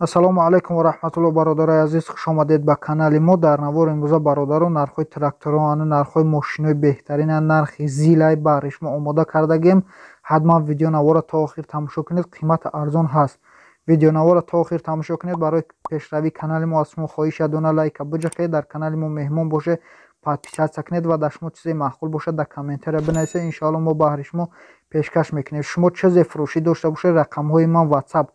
Ассалому алайкум ва раҳматуллоҳ, бародарои азиз, хуш омадед ба канали мо. Дар навори имрӯза, бародаро, нархҳои тракторҳо, ана нархҳои мошинои беҳтарин, нархи зилай баҳри шумо омода кардагем. Ҳатман видеонаворро то охир тамошо кунед, қимати арзон ҳаст. Видеонаворро то охир тамошо кунед. Барои пешравии канали мо аз шумо хоҳиш як дона лайка биҷақед, дар канали мо меҳмон бошед, подписаться кунед ва дар шумо чизе маъқул бошад, дар комментария бинависед. Иншоалло мо баҳри шумо пешкаш мекунем. Шумо чизе фурӯшӣ дошта бошед, рақамҳои ман WhatsApp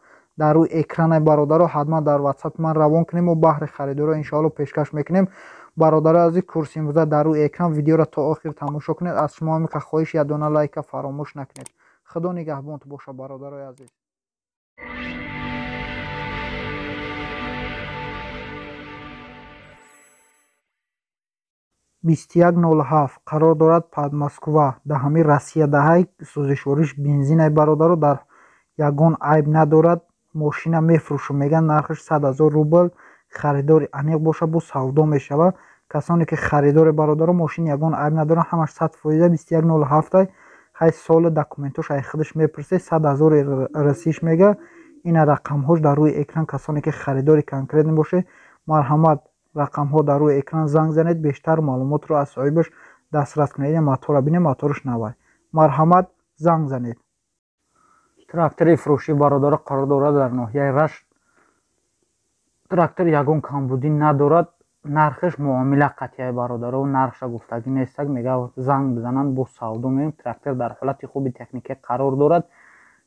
дар рӯи экрани, бародаро, ҳатман дар WhatsApp ман равон кунем, мо баҳри харидоро иншоалло пешкаш мекунем. Бародарои азиз, курси имрӯза дар рӯи экран, видеоро то охир тамошо кунед. Аз шумо ҳамиқа хоҳиш, як дона лайка фаромӯш накунед. Худо нигаҳбонту бошад, бародарои азиз. 2107 қарор дорад Подмосква, дар ҳамин Россия даҳай, сӯзишвориш бензинай, бародаро, дар ягон айб надорад. Мошина мефурӯшам, мегӯянд, нархаш 100 000 рубл, харидори аниқ бошад, бо савдо мешавад. Касоне ки харидори, бародаро, мошин ягон айб надорад, ҳамаш 100%, 2107-ай. Ҳай, соли документош ай худаш мепурсед, 100 000 рсиш мега. Ина рақамҳош дар рӯи экран. Касоне ки харидори конкретный бошед, марҳамат, рақамҳо дар рӯи экран, занг занед, бештар маълумотро аз соҳибаш дастрас кунед. Ина моторро бинед, мотораш навай. Марҳамат, занг занед. Трактори фурӯшӣ, бародаро, қарор дорад дар ноҳияи Рашт. Трактор ягон камбудӣ надорад, нархаш муомила қатъияй, бародаро, нархша гуфтагӣ нестак, мега занг бизананд, бо савдо меем. Трактор дар ҳолати хуби техникӣ қарор дорад.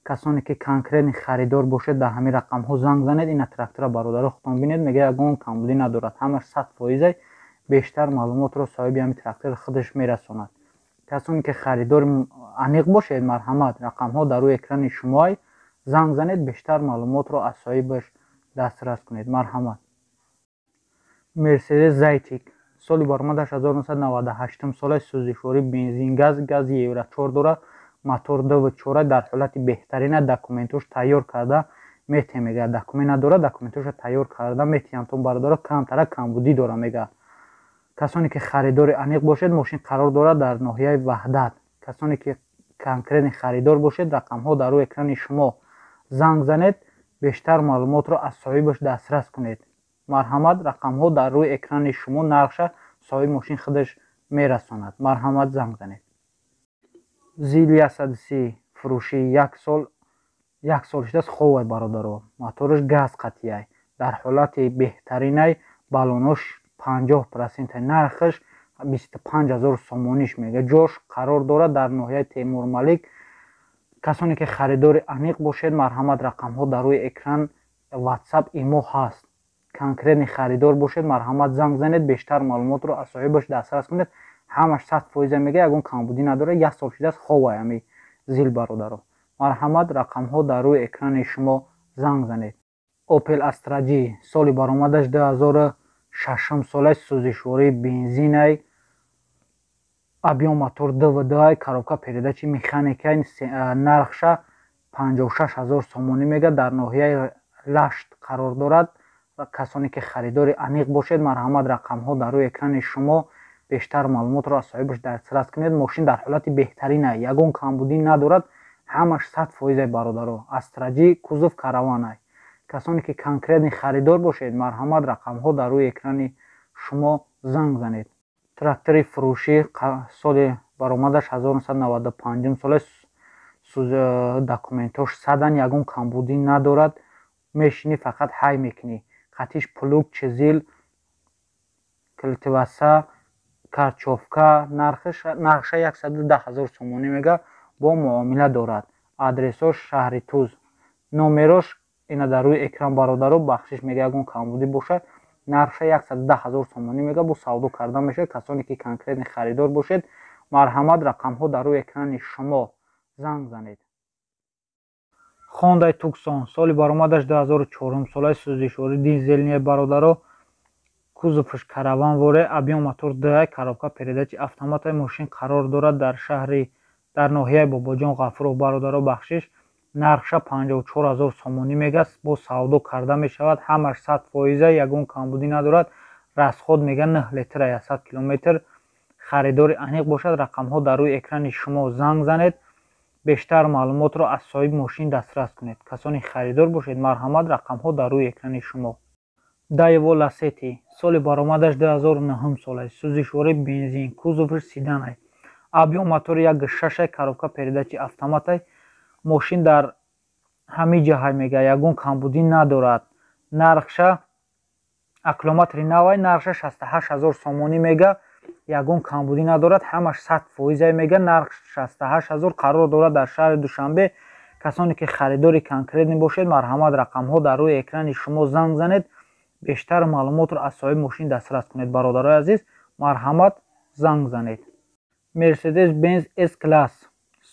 Касоне ки конкретный харидор бошед, дар ҳамин рақамҳо занг занед. Ина трактора, бародаро, худтон бинед, мега ягон камбудӣ надорад, ҳамаш 100%-ай. Бештар маълумотро соҳиби ҳамин трактор худаш мерасонад. Касоне ки харидори аниқ бошед, марҳамат, рақамҳо дар рӯи экрани шумоай, занг занед, бештар маълумотро аз соҳибаш дастрас кунед. Марҳамат. Мерседес Зайтик, соли баромадаш 1998 сола, сӯзишворӣ бензин, газ, гази евро 4 дорад, мотор 2.4, дар ҳолати беҳтарина, документош тайёр карда метем, мега. Документ надорад, документоша тайёр карда метиҳам то, бародаро, камтара камбудӣ дора, мега. Касоне ки харидори аниқ бошед, мошин қарор дорад дар ноҳияи Ваҳдат. Касоне ки конкретный харидор бошед, рақамҳо дар рӯи экрани шумо, занг занед, бештар маълумотро аз соҳибаш дастрас кунед. Марҳамат, рақамҳо дар рӯи экрани шумо, нархша соҳиби мошин худаш мерасонад. Марҳамат, занг занед. Зил 130 фурӯшӣ, як сол, як сол шудааст, ховай, бародаро, мотораш газ қатъияй, дар ҳолати беҳтаринай, баллонош 50%, нархаш 25 000 сомониш мега. Ҷош қарор дорад дар ноҳияи Темурмалик. Касоне ки харидори аниқ бошед, марҳамат, рақамҳо дар рӯи экран, WhatsApp, имо ҳаст. Конкретный харидор бошед, марҳамат, занг занед, бештар маълумотро аз соҳибаш дастрас кунед. Ҳамаш 100% мега, ягон камбудӣ надорад, як сол шудааст, ховай ҳами зил, бародаро. Марҳамат, рақамҳо дар рӯи экрани шумо, занг занед. Опел Астра Ҷи, соли баромадаш 2006 солаи, сӯзишвории бензинай, объём мотор 2.2, коробка передачи механикай, нархша 56 000 сомонӣ мега. Дар ноҳияи Лашт қарор дорад. Касоне ки харидори аниқ бошед, марҳамат, рақамҳо дар рӯи экрани шумо, бештар маълумотро аз соҳибаш дастрас кунед. Мошин дар ҳолати беҳтаринай, ягон камбудӣ надорад, ҳамаш 100%-ай, бародаро. Астра Ҷи, кузов караванай. Касоне ки конкретный харидор бошед, марҳамат, рақамҳо дар рӯи экрани шумо, занг занед. Трактори фурӯшӣ, соли баромадаш 1995 сола, документош садан, ягон камбудӣ надорад, мешинӣ, фақат ҳай мекунӣ. Қатиш плуг, чизил, культиватор, корчовка. Нархша 110 000 сомонӣ мега, бо муомила дорад. Адресош шаҳри Туз, номерош ина дар рӯи экран, бародаро, бахшиш, мега, ягон камбудӣ бошад. Нархша 110 000 сомонӣ мега, бо савдо карда мешавад. Касоне ки конкретный харидор бошед, марҳамат, рақамҳо дар рӯи экрани шумо, занг занед. Хондай Туксон, соли баромадаш 2004 солаи, сӯзишворӣ дизельный, бародаро, кузовш караван воре, объём мотор 2, коробка передачи автоматай. Мошин қарор дорад дар шаҳри, дар ноҳияи Бобоҷон Ғафуров, бародаро, бахшиш. Нархша 54 000 сомонӣ мега, бо савдо карда мешавад. Ҳамаш 100%, ягон камбудӣ надорад. Расход мега 9 литра 100 километр. Харидори аниқ бошад, рақамҳо дар рӯи экрани шумо, занг занед. Бештар маълумотро аз соҳиби мошин дастрас кунед. Касоне харидор бошед, марҳамат, рақамҳо дар рӯи экрани шумо. Даево Ласети, соли баромадаш 2009 солай, сӯзишворӣ бензин, кузовш седанай, объём мотори 1,6, коробка передачи автоматай. Мошин дар ҳамин ҷаҳай мега, ягон камбудӣ надорад. Нархша, аккумулятори навай, нархша 68 000 сомонӣ мега, ягон камбудӣ надорад, ҳамаш 100 фоизай мега. Нарх 68 000, қарор дорад дар шаҳри Душанбе. Касоне ки харидори конкретный бошед, марҳамат, рақамҳо дар рӯи экрани шумо, занг занед, бештар маълумотро аз соҳиби мошин дастрас кунед. Бародарои азиз, марҳамат, занг занед. Мерседес Бенз С класс,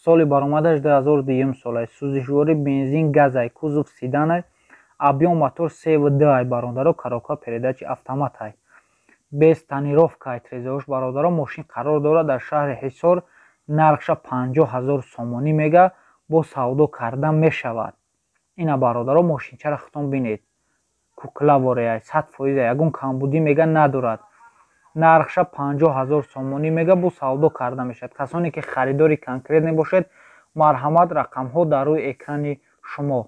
соли баромадаш 2002 солай, сӯзишворӣ бензин, газай, кузов седанай, объём мотор 3,2, бародаро, коробка передачи автоматай, без тонировкай трезаош. Бародаро, мошин қарор дорад дар шаҳри Ҳисор, нархша 50 000 сомонӣ мега, бо савдо карда мешавад. Ина, бародаро, мошинчаро худтон бинед, куклаворе, 100 фоиза, ягон камбудӣ мега надорад. Нархша 50 000 сомонӣ мега, бо савдо карда мешавад. Касоне ки харидори конкретный бошед, марҳамат, рақамҳо дар рӯи экрани шумо.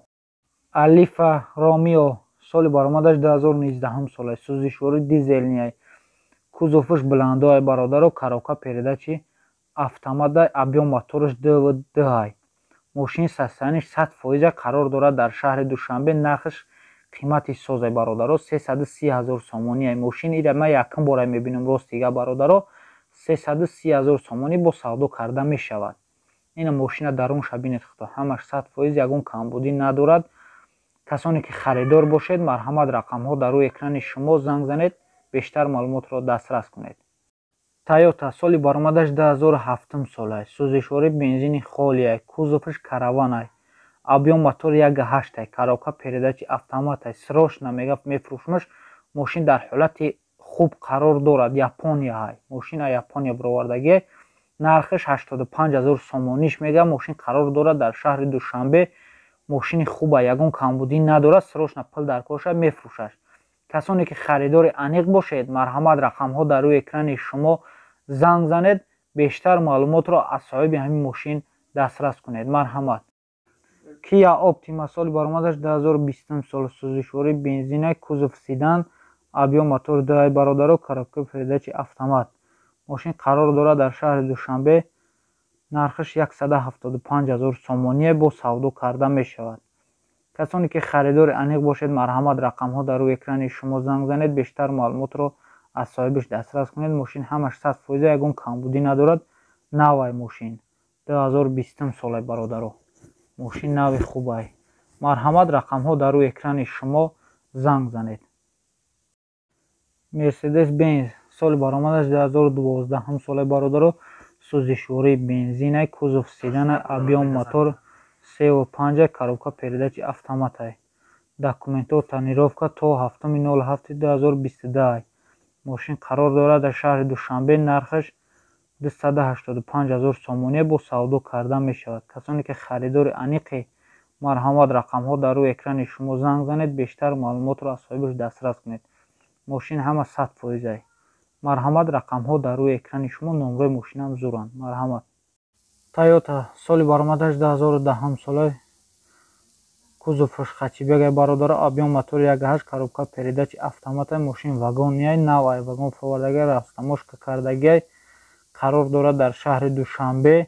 Альфа Ромео, соли баромадаш 2019 сола, сӯзишворӣ дизельный, кузовш баландоай, бародаро, коробка передачи автоматай, объём мотораш 2,2. Мошини состояниш 100 фоиза, қарор дорад дар шаҳри Душанбе. Нархаш қимати созай, бародаро, 330 000 сомонӣ. Мошин ира ман якум бора мебинам, ростига, бародаро. 330 000 сомонӣ, бо савдо карда мешавад. Ина мошина дарунша бинед худо, ҳамаш 100 фоиз, ягон камбудӣ надорад. Касоне ки харидор бошед, марҳамат, рақамҳо дар рӯи экрани шумо, занг занед, бештар маълумотро дастрас кунед. Тойота, соли баромадаш 2007 сола, сӯзишворӣ бензини холиай, кузовш караванай, объём мотор 1,8, коробка передачи автоматай. Срочно мега мефурӯшмаш. Мошин дар ҳолати хуб қарор дорад, Японияай мошин, Япония бировардагиай. Нархаш 85 000 сомониш мега. Мошин қарор дорад дар шаҳри Душанбе. Мошини хуба, ягон камбудӣ надорад. Срочно пул дар корша, мефурӯшаш. Касоне ки харидори аниқ бошед, марҳамат, рақамҳо дар рӯи экрани шумо, занг занед, бештар маълумотро аз соҳиби ҳамин мошин дастрас кунед. Марҳамат. Кия Оптима, соли баромадаш 2020 сол, сӯзишворӣ бензина, кузов седан, объём мотор 2, бародаро, коробка передачи автомат. Мошин қарор дорад дар шаҳри Душанбе. Нархаш 175 000 сомоние, бо савдо карда мешавад. Касоне ки харидори аниқ бошед, марҳамат, рақамҳо дар рӯи экрани шумо, занг занед, бештар маълумотро аз соҳибаш дастрас кунед. Мошин ҳамаш 100 фоиза, ягон камбудӣ надорад, навай мошин, 2020 солай, бародаро, мошин нави хубай. Марҳамат, рақамҳо дар рӯи экрани шумо, занг занед. Мерседес Бенз, соли баромадаш 2012 солай, бародаро, сӯзишвории бензинай, кузов седанай, объём мотор 3,5, коробка передачи автоматай. Документҳо тонировка то 7.07.2022. Мошин қарор дорад дар шаҳри Душанбе. Нархаш 285 000 сомонӣ, бо савдо карда мешавад. Касоне ки харидори аниқе, марҳамат, рақамҳо дар рӯи экрани шумо, занг занед, бештар маълумотро аз соҳибаш дастрас кунед. Мошин ҳама 100 фоизай. Марҳамат, рақамҳо дар рӯи экрани шумо, номрои мошинам зуранд. Марҳамат. Тойота, соли баромадаш 2010 солай, кузоваш хэтчбекай, бародаро, объём мотори 1,8, коробка передачи автоматай. Мошин вагонияй, навай, вагон фовардагиай, растаможка кардагиай, қарор дорад дар шаҳри Душанбе.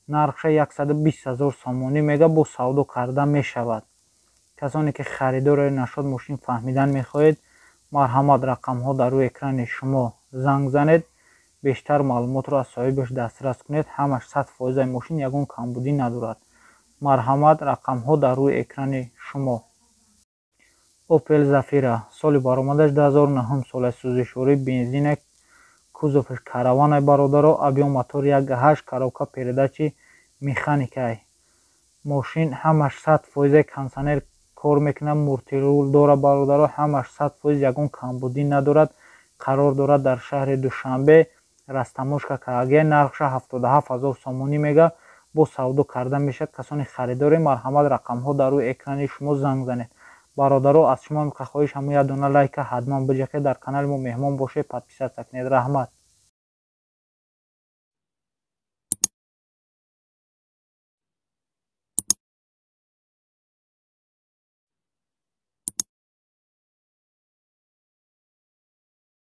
Нархша 120 000 сомонӣ мега, бо савдо карда мешавад. Касоне ки харидори нашод мошин фаҳмидан мехоҳед, марҳамат, рақамҳо дар рӯи экрани шумо, занг занед, бештар маълумотро аз соҳибаш дастрас кунед. Ҳамаш 100 фоизаи, мошин ягон камбудӣ надорад. Марҳамат, рақамҳо дар рӯи экрани шумо. Опел Зафира, соли баромадаш 2009 сола, сӯзишвории бензина, кузоваш караванай, бародаро, объём мотор 1,8, коробка передачи механикай. Мошин ҳамаш 100 фоизаи, кондитсионер кор мекунад, мультируль дорад, бародаро, ҳамаш 100 фоиз, ягон камбудӣ надорад. Қарор дорад дар шаҳри Душанбе, растаможка кардагиай. Нархша 77 000 сомонӣ мега, бо савдо карда мешавад. Касоне харидоре, марҳамат, рақамҳо дар рӯи экрани шумо, занг занед. Бародаро, аз шумо хоҳиш ҳамун як дона лайка ҳатман биҷақед, дар канали мо меҳмон бошед, подписаться кунед. Раҳмат.